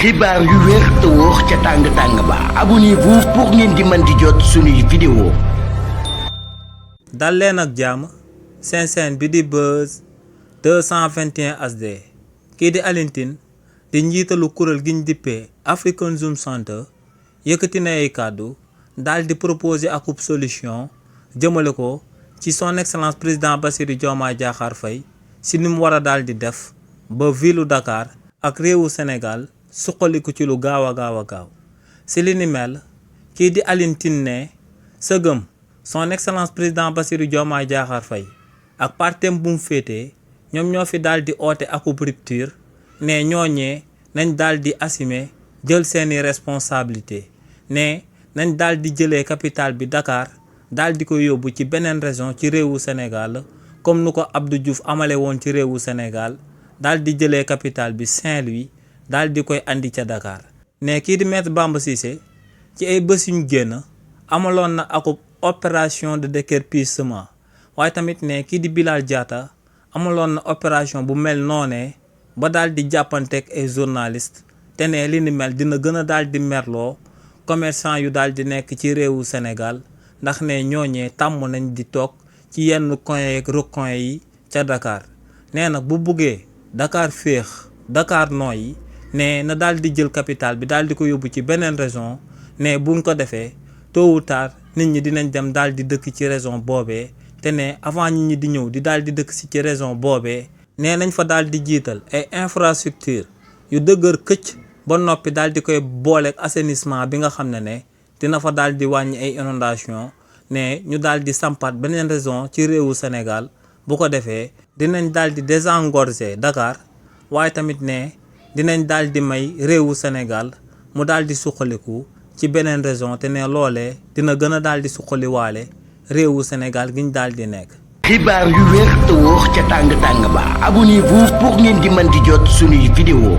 xibaar yu wér te wóor ca tàng-tàng ba abonnez-vous pour ngeen di mën di jot suñuy vidéo. dal leen ak jàmm seen chaîne bi di Buzz 221 HD kii di Alioune Tine di njiitalu kuréel giñ dippee African Zoom Center yëkkati na ay kàddu daal di proposer akub solution jëmale ko ci son excellence président Bassirou Diomaye Diakhar Faye si ni mu war a daal di def ba ville Dakar ak réewu Sénégal suqaliku ci lu gaaw a gaaw si li ni mel kii di Alioune Tine ne sëgëm son excellence président Bassirou Diomaye Diakhar Faye ak partem bu mu féetee ñoom ñoo fi daal di oote akub rupture ne ñooñee nañ daal di assumer jël seeni responsabilité ne nañ daal di jëlee capitale bi Dakar daal di ko yóbbu ci beneen région ci réewu Sénégal comme nu ko Abdou Diouf amale woon ci réewu Sénégal daal di jëlee capitale bi Saint-Louis daal di koy andi ca Dakar ne kii di maître Bamba Cissé ci ay bés yuñ génn amaloon na akub opération de déguerpissement waaye tamit ne kii di Bilal Diatta amaloon na opération bu mel noonee ba daal di jàppanteeg ay journaliste te ne li ni mel dina gën a daal di merloo commerçant yu daal di nekk ci réewu Sénégal ndax ne ñooñee tàmm nañ di toog ci yenn coin yeeg recoin yi ca Dakar nee nag bu buggee Dakar féex Dakar nooyi ne na daal di jël capitale bi daal di ko yóbbu ci beneen région ne buñ ko defee tôt ou tard nit ñi dinañ dem daal di dëkk ci région boobee te ne avant nit ñi di ñëw di daal di dëkk si ci région boobee nee nañ fa daal di jiital ay infrastructure yu dëgër këcc ba noppi daal di koy booleeg assainissement bi nga xam ne dina fa daal di wàññi ay inondation ne ñu daal di sampaat beneen région ci réewu Sénégal bu ko defee dinañ daal di désengorger Dakar waaye tamit ne dinañ daal di may réewu Sénégal mu daal di suqaliku ci beneen région te ne loolee dina gën a daal di suqaliwaale réewu Sénégal giñ daal di nekk. xibaar yu wér te wóor ca tàng-tàng ba abonnez-vous pour ngeen di mën di jot suñuy vidéo.